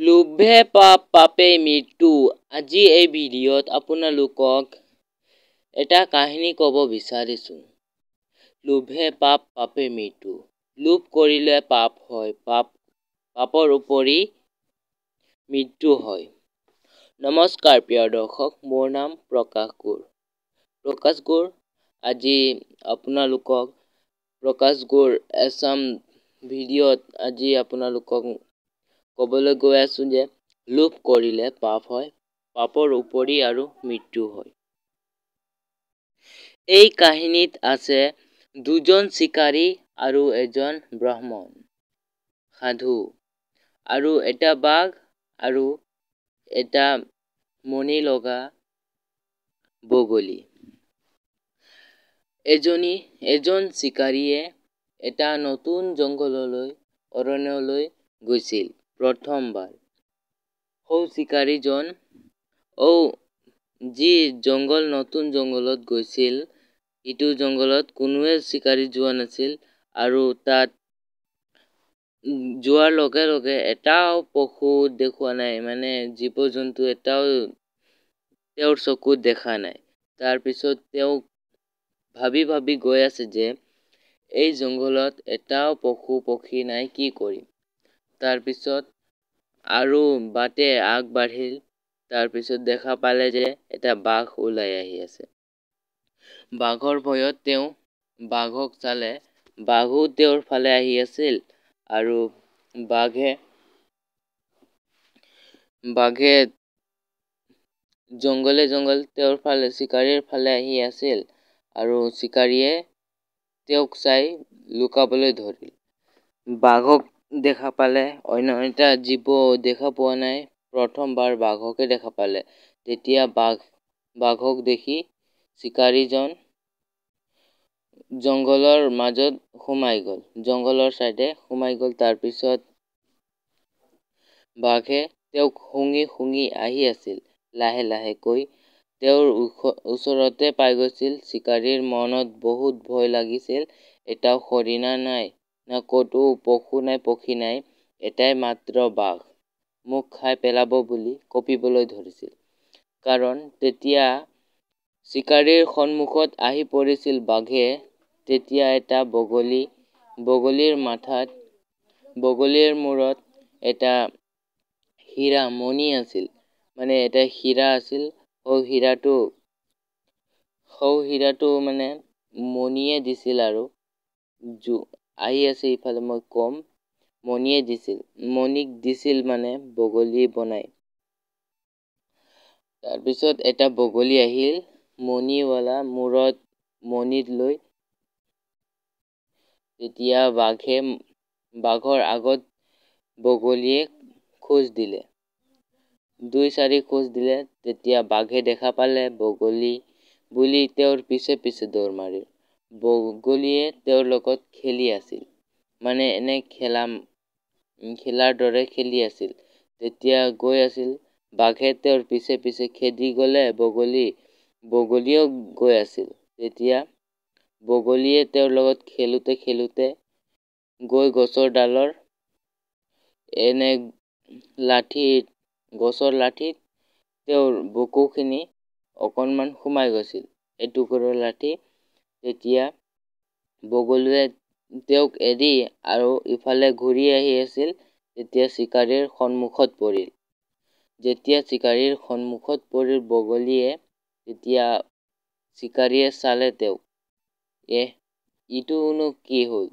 লোভে পাপ পাপে মৃত্যু। আজি এই ভিডিঅ'ত আপোনালোকক এটা কাহিনী ক'ব বিচাৰিছোঁ। লোভে পাপ পাপে মৃত্যু। লোভ কৰিলে পাপ হয়, পাপৰ উপৰি মৃত্যু হয়। নমস্কাৰ প্ৰিয় দৰ্শক, মোৰ নাম প্ৰকাশ গুৰ। প্ৰকাশ গুৰ আজি আপোনালোকক প্ৰকাশ গুৰ এছাম ভিডিঅ'ত আজি আপোনালোকক ক'বলৈ গৈ আছোঁ যে লোভ কৰিলে পাপ হয়, পাপৰ উপৰি আৰু মৃত্যু হয়। এই কাহিনীত আছে দুজন চিকাৰী আৰু এজন ব্ৰাহ্মণ সাধু আৰু এটা বাঘ আৰু এটা মণি লগা বগলী। এজন চিকাৰীয়ে এটা নতুন জংঘললৈ, অৰণ্যলৈ গৈছিল প্ৰথমবাৰ। সৌ চিকাৰীজন যি জংঘল, নতুন জংঘলত গৈছিল, ইটো জংঘলত কোনোৱে চিকাৰী যোৱা নাছিল আৰু তাত যোৱাৰ লগে লগে এটাও পশু দেখুওৱা নাই, মানে জীৱ জন্তু এটাও তেওঁৰ চকুত দেখা নাই। তাৰপিছত তেওঁ ভাবি ভাবি গৈ আছে যে এই জংঘলত এটাও পশু পক্ষী নাই, কি কৰিম। তাৰপিছত আৰু বাটে আগবাঢ়িল। তাৰপিছত দেখা পালে যে এটা বাঘ ওলাই আহি আছে। বাঘৰ ভয়ত তেওঁ বাঘক চালে, বাঘো তেওঁৰ ফালে আহি আছিল আৰু বাঘে জংঘলে জংঘল তেওঁৰ ফালে, চিকাৰীৰ ফালে আহি আছিল আৰু চিকাৰীয়ে তেওঁক চাই লুকাবলৈ ধৰিল। বাঘক দেখা পালে, অন্য এটা জীৱ দেখা পোৱা নাই, প্ৰথমবাৰ বাঘকে দেখা পালে। তেতিয়া বাঘক দেখি চিকাৰীজন জংঘলৰ মাজত সোমাই গ'ল, জংঘলৰ চাইডে সোমাই গ'ল। তাৰপিছত বাঘে তেওঁক শুঙি শুঙি আহি আছিল লাহে লাহেকৈ, তেওঁৰ ওচৰতে পাই গৈছিল। চিকাৰীৰ মনত বহুত ভয় লাগিছিল, এটাও হৰিণা নাই, না ক'তো পশু নাই, পক্ষী নাই, এটাই মাত্ৰ বাঘ, মোক খাই পেলাব বুলি কঁপিবলৈ ধৰিছিল। কাৰণ তেতিয়া চিকাৰীৰ সন্মুখত আহি পৰিছিল বাঘে। তেতিয়া এটা বগলী, বগলীৰ মাথাত, বগলীৰ মূৰত এটা হীৰা মণি আছিল, মানে এটা হীৰা আছিল। সৌ হীৰাটো মানে মণিয়ে দিছিল আৰু আহি আছে ইফালে, মই ক'ম, মণিয়ে দিছিল, মণিক দিছিল মানে বগলী বনাই। তাৰপিছত এটা বগলী আহিল মণিৱালা মূৰত মণিত লৈ। তেতিয়া বাঘৰ আগত বগলীয়ে খোজ দিলে, 2-4 খোজ দিলে। তেতিয়া বাঘে দেখা পালে বগলী বুলি তেওঁৰ পিছে পিছে দৌৰ মাৰিল। বগলীয়ে তেওঁৰ লগত খেলি আছিল, মানে এনে খেলাৰ দৰে খেলি আছিল। তেতিয়া গৈ আছিল, বাঘে তেওঁৰ পিছে পিছে খেদি গ'লে বগলীয়েও গৈ আছিল। তেতিয়া বগলীয়ে তেওঁৰ লগত খেলোঁতে খেলোঁতে গৈ গছৰ ডালৰ এনে লাঠিত, গছৰ লাঠিত তেওঁৰ বুকুখিনি অকণমান সোমাই গৈছিল, এটুকুৰা লাঠি। তেতিয়া বগলীয়ে তেওঁক এৰি আৰু ইফালে ঘূৰি আহি আছিল। তেতিয়া চিকাৰীৰ সন্মুখত পৰিল। যেতিয়া চিকাৰীৰ সন্মুখত পৰিল বগলীয়ে, তেতিয়া চিকাৰীয়ে চালে তেওঁক, ইটোনো কি হ'ল,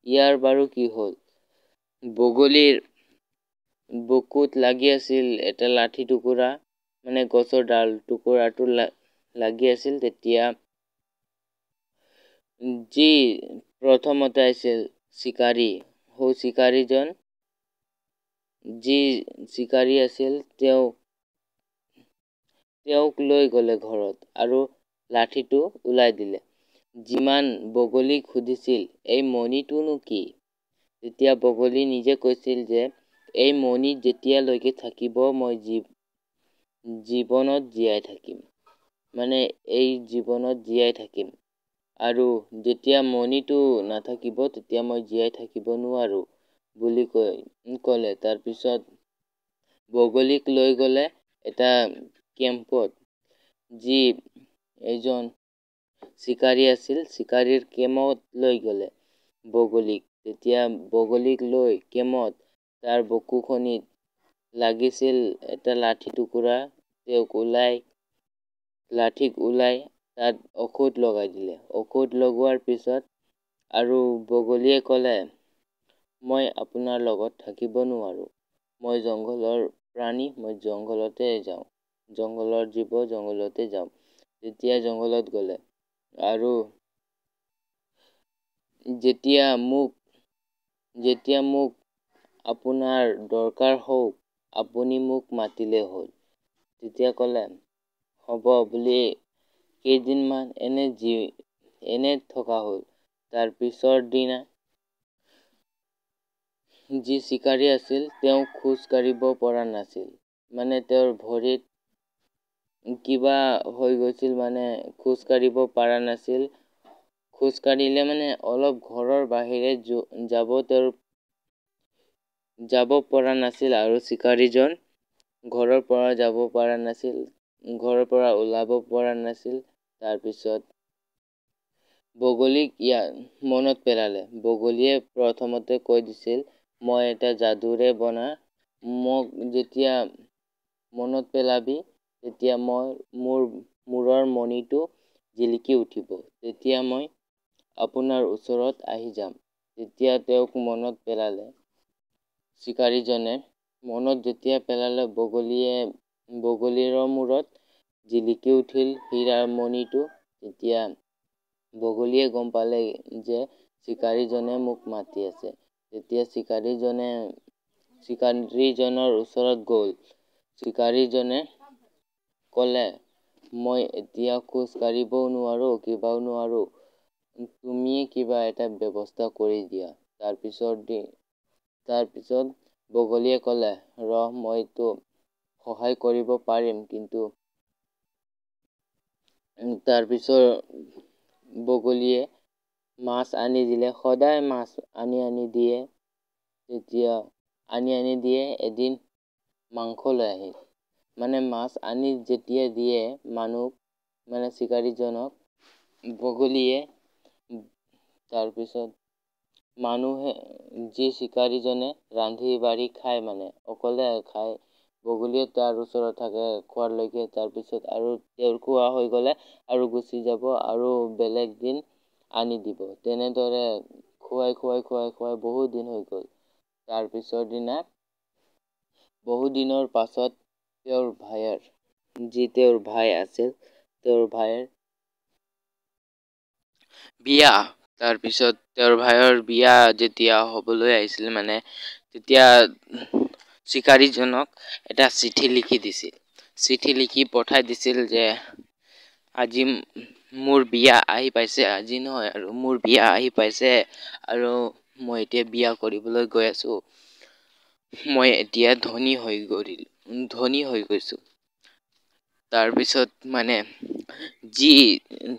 ইয়াৰ বাৰু কি হ'ল? বগলীৰ বুকুত লাগি আছিল এটা লাঠি টুকুৰা, মানে গছৰ ডাল টুকুৰাটো লাগি আছিল। তেতিয়া যি প্ৰথমতে আহিছিল চিকাৰী, সৌ চিকাৰীজন যি চিকাৰী আছিল তেওঁক লৈ গ'লে ঘৰত আৰু লাঠিটো ওলাই দিলে। যিমান বগলীক সুধিছিল এই মণিটোনো কি, তেতিয়া বগলী নিজে কৈছিল যে এই মণি যেতিয়ালৈকে থাকিব মই জীৱনত জীয়াই থাকিম, মানে এই জীৱনত জীয়াই থাকিম, আৰু যেতিয়া মণিটো নাথাকিব তেতিয়া মই জীয়াই থাকিব নোৱাৰোঁ বুলি ক'লে। তাৰপিছত বগলীক লৈ গ'লে এটা কেম্পত, যি এজন চিকাৰী আছিল, চিকাৰীৰ কেম্পত লৈ গ'লে বগলীক। তেতিয়া বগলীক লৈ কেম্পত তাৰ বুকুখনিত লাগিছিল এটা লাঠি টুকুৰা। তেওঁক ওলাই লাঠিক ওলাই তাত ঔষধ লগাই দিলে। ঔষধ লগোৱাৰ পিছত আৰু বগলীয়ে ক'লে, মই আপোনাৰ লগত থাকিব নোৱাৰোঁ, মই জংঘলৰ প্ৰাণী, মই জংঘলতে যাওঁ, জংঘলৰ জীৱ, জংঘলতে যাওঁ। তেতিয়া জংঘলত গ'লে আৰু যেতিয়া মোক আপোনাৰ দৰকাৰ হওক, আপুনি মোক মাতিলে হ'ল। তেতিয়া ক'লে হ'ব বুলি। কেইদিনমান এনে থকা হ'ল। তাৰ পিছৰ দিনা যি চিকাৰী আছিল, তেওঁ খোজ কাঢ়িব পৰা নাছিল, মানে তেওঁৰ ভৰিত কিবা হৈ গৈছিল, মানে খোজ কাঢ়িব পৰা নাছিল। খোজ কাঢ়িলে মানে অলপ ঘৰৰ বাহিৰে যাব তেওঁৰ যাব পৰা নাছিল আৰু চিকাৰীজন ঘৰৰ পৰা যাব পৰা নাছিল, ঘৰৰ পৰা ওলাব পৰা নাছিল। তাৰপিছত বগলীক ইয়াৰ মনত পেলালে। বগলীয়ে প্ৰথমতে কৈ দিছিল, মই এটা যাদুৰে বনা, মোক যেতিয়া মনত পেলাবি তেতিয়া মই মোৰ মূৰৰ মণিটো জিলিকি উঠিব, তেতিয়া মই আপোনাৰ ওচৰত আহি যাম। তেতিয়া তেওঁক মনত পেলালে চিকাৰীজনে। মনত যেতিয়া পেলালে, বগলীয়ে বগলীৰ মূৰত জিলিকি উঠিল হীৰাৰ মণিটো। তেতিয়া বগলীয়ে গম পালে যে চিকাৰীজনে মোক মাতি আছে। তেতিয়া চিকাৰীজনে চিকাৰীজনৰ ওচৰত গ'ল। চিকাৰীজনে ক'লে, মই এতিয়া খোজ কাঢ়িবও নোৱাৰোঁ, কিবাও নোৱাৰোঁ, তুমিয়ে কিবা এটা ব্যৱস্থা কৰি দিয়া। তাৰপিছত বগলীয়ে ক'লে, ৰহ, মইতো সহায় কৰিব পাৰিম কিন্তু। তাৰপিছত বগলীয়ে মাছ আনি দিলে। সদায় মাছ আনি আনি দিয়ে। তেতিয়া আনি আনি দিয়ে, এদিন মাংস লৈ আহিল। মানে মাছ আনি যেতিয়া দিয়ে মানুহক, মানে চিকাৰীজনক বগলীয়ে, তাৰপিছত মানুহে যি চিকাৰীজনে ৰান্ধি বাঢ়ি খায়, মানে অকলে খায়, বগলীয়ে তাৰ ওচৰত থাকে খোৱালৈকে। তাৰপিছত আৰু তেওঁৰ খোৱা হৈ গ'লে আৰু গুচি যাব আৰু বেলেগ দিন আনি দিব। তেনেদৰে খুৱাই খুৱাই খুৱাই খুৱাই বহুত দিন হৈ গ'ল। তাৰপিছৰ দিনা বহু দিনৰ পাছত তেওঁৰ ভায়েৰ, যি তেওঁৰ ভাই আছিল, তেওঁৰ ভাইৰ বিয়া। তাৰপিছত তেওঁৰ ভাইৰ বিয়া যেতিয়া হ'বলৈ আহিছিল, মানে তেতিয়া চিকাৰীজনক এটা চিঠি লিখি দিছিল। চিঠি লিখি পঠাই দিছিল যে আজি মোৰ বিয়া আহি পাইছে, আজি নহয় আৰু, মোৰ বিয়া আহি পাইছে আৰু মই এতিয়া বিয়া কৰিবলৈ গৈ আছোঁ। মই এতিয়া ধনী হৈ গ'ল, ধনী হৈ গৈছোঁ। তাৰপিছত মানে যি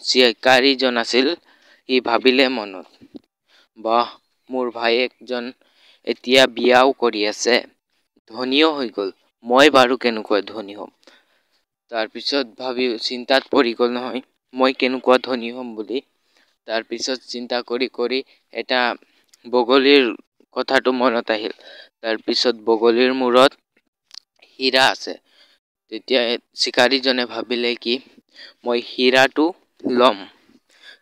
চিকাৰীজন আছিল, সি ভাবিলে মনত, বাহ, মোৰ ভায়েকজন এতিয়া বিয়াও কৰি আছে, ধনীও হৈ গ'ল, মই বাৰু কেনেকুৱা ধনী হ'ম? তাৰপিছত ভাবি চিন্তাত পৰি গ'ল নহয়, মই কেনেকুৱা ধনী হ'ম বুলি। তাৰপিছত চিন্তা কৰি কৰি এটা বগলীৰ কথাটো মনত আহিল। তাৰপিছত বগলীৰ মূৰত হীৰা আছে। তেতিয়া চিকাৰীজনে ভাবিলে কি মই হীৰাটো ল'ম,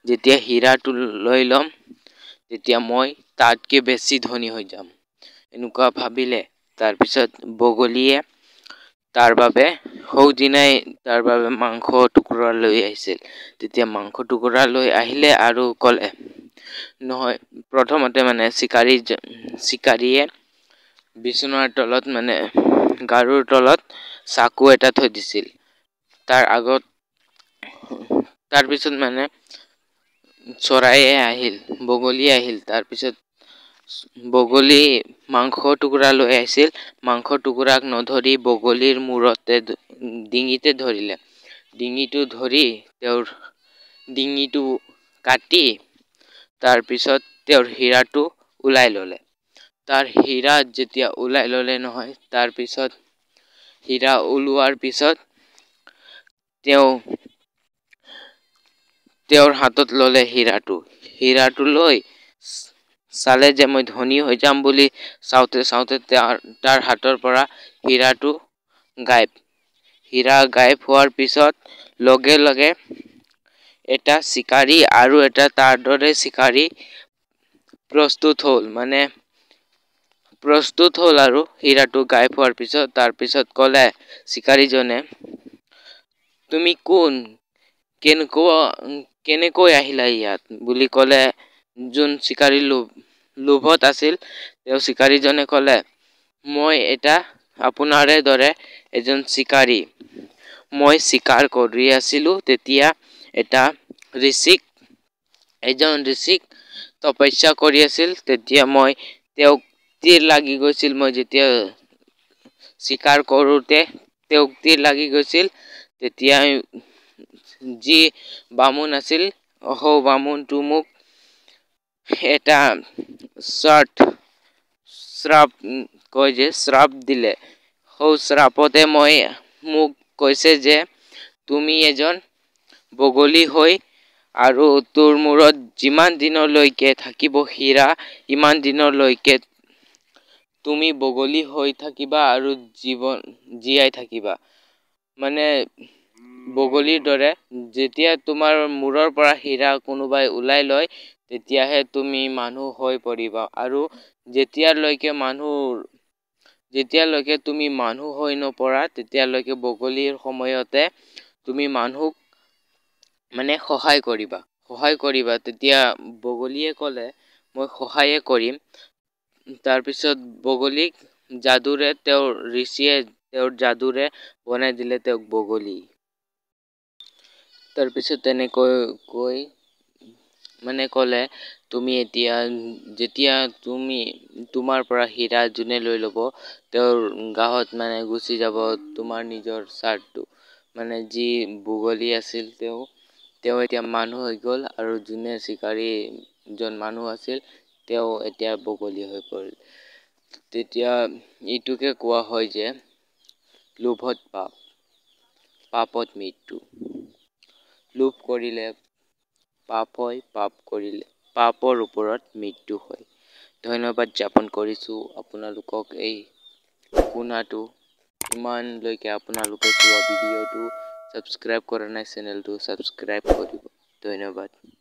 যেতিয়া হীৰাটো লৈ ল'ম তেতিয়া মই তাতকৈ বেছি ধনী হৈ যাম, এনেকুৱা ভাবিলে। তাৰপিছত বগলীয়ে তাৰ বাবে সৌদিনাই তাৰ বাবে মাংস টুকুৰা লৈ আহিছিল। তেতিয়া মাংস টুকুৰা লৈ আহিলে আৰু ক'লে নহয়, প্ৰথমতে মানে চিকাৰীয়ে বিচনাৰ তলত, মানে গাৰুৰ তলত চাকু এটা থৈ দিছিল তাৰ আগত। তাৰপিছত মানে চৰাইয়ে আহিল, বগলী আহিল। তাৰপিছত বগলী মাংস টুকুৰা লৈ আহিছিল। মাংস টুকুৰাক নধৰি বগলীৰ মূৰতে ডিঙিতে ধৰিলে। ডিঙিটো ধৰি তেওঁৰ ডিঙিটো কাটি তাৰপিছত তেওঁৰ হীৰাটো ওলাই ল'লে। তাৰ হীৰা যেতিয়া ওলাই ল'লে নহয়, তাৰপিছত হীৰা ওলোৱাৰ পিছত তেওঁ তেওঁৰ হাতত ল'লে হীৰাটো। হীৰাটো লৈ চালে যে মই ধনী হৈ যাম বুলি চাওঁতে চাওঁতে তাৰ হাতৰ পৰা হীৰাটো গায়ব। হীৰা গায়ব হোৱাৰ পিছত লগে লগে এটা চিকাৰী আৰু এটা তাৰ দৰে চিকাৰী প্ৰস্তুত হ'ল, মানে প্ৰস্তুত হ'ল আৰু হীৰাটো গায়ব হোৱাৰ পিছত। তাৰপিছত ক'লে চিকাৰীজনে, তুমি কোন, কেনেকৈ আহিলা ইয়াত বুলি ক'লে। যোন চিকাৰী লোভত আছিল, তেওঁ চিকাৰীজনে ক'লে, মই এটা আপোনাৰে দৰে এজন চিকাৰী, মই চিকাৰ কৰি আছিলোঁ, তেতিয়া এটা ঋষিক, এজন ঋষিক তপস্যা কৰি আছিল, তেতিয়া মই তেওঁক তীৰ লাগি গৈছিল। মই যেতিয়া চিকাৰ কৰোঁতে তেওঁক তীৰ লাগি গৈছিল, তেতিয়া যি বামুণ আছিল, সৌ বামুণটো মোক এটা চাৰ্ট, শ্ৰাপ কয় যে, শ্ৰাপ দিলে। সৌ শ্ৰাপতে মই মোক কৈছে যে তুমি এজন বগলী হৈ আৰু তোৰ মূৰত যিমান দিনলৈকে থাকিব হীৰা, ইমান দিনলৈকে তুমি বগলী হৈ থাকিবা আৰু জীৱন জীয়াই থাকিবা, মানে বগলীৰ দৰে। যেতিয়া তোমাৰ মূৰৰ পৰা হীৰা কোনোবাই ওলাই লয়, তেতিয়াহে তুমি মানুহ হৈ পৰিবা, আৰু যেতিয়ালৈকে তুমি মানুহ হৈ নপৰা, তেতিয়ালৈকে বগলীৰ সময়তে তুমি মানুহক মানে সহায় কৰিবা, সহায় কৰিবা। তেতিয়া বগলীয়ে ক'লে, মই সহায়ে কৰিম। তাৰপিছত বগলীক যাদুৰে, তেওঁৰ ঋষিয়ে তেওঁৰ যাদুৰে বনাই দিলে তেওঁক বগলী। তাৰপিছত তেনেকৈ কৈ মানে ক'লে, তুমি এতিয়া যেতিয়া তুমি তোমাৰ পৰা হীৰা যোনে লৈ ল'ব, তেওঁৰ গাঁৱত মানে গুচি যাব তোমাৰ নিজৰ চাৰ্টটো। মানে যি বগলী আছিল, তেওঁ এতিয়া মানুহ হৈ গ'ল, আৰু যোনে চিকাৰীজন মানুহ আছিল, তেওঁ এতিয়া বগলী হৈ পৰিল। তেতিয়া এইটোকে কোৱা হয় যে লোভত পাপ, পাপত মৃত্যু। লোভ কৰিলে পাপ হয়, পাপ কৰিলে পাপৰ ওপৰত মৃত্যু হয়। ধন্যবাদ জ্ঞাপন কৰিছোঁ আপোনালোকক এই শুনাটো ইমানলৈকে আপোনালোকে চোৱা ভিডিঅ'টো। ছাবস্ক্ৰাইব কৰা নাই চেনেলটো, ছাবস্ক্ৰাইব কৰিব। ধন্যবাদ।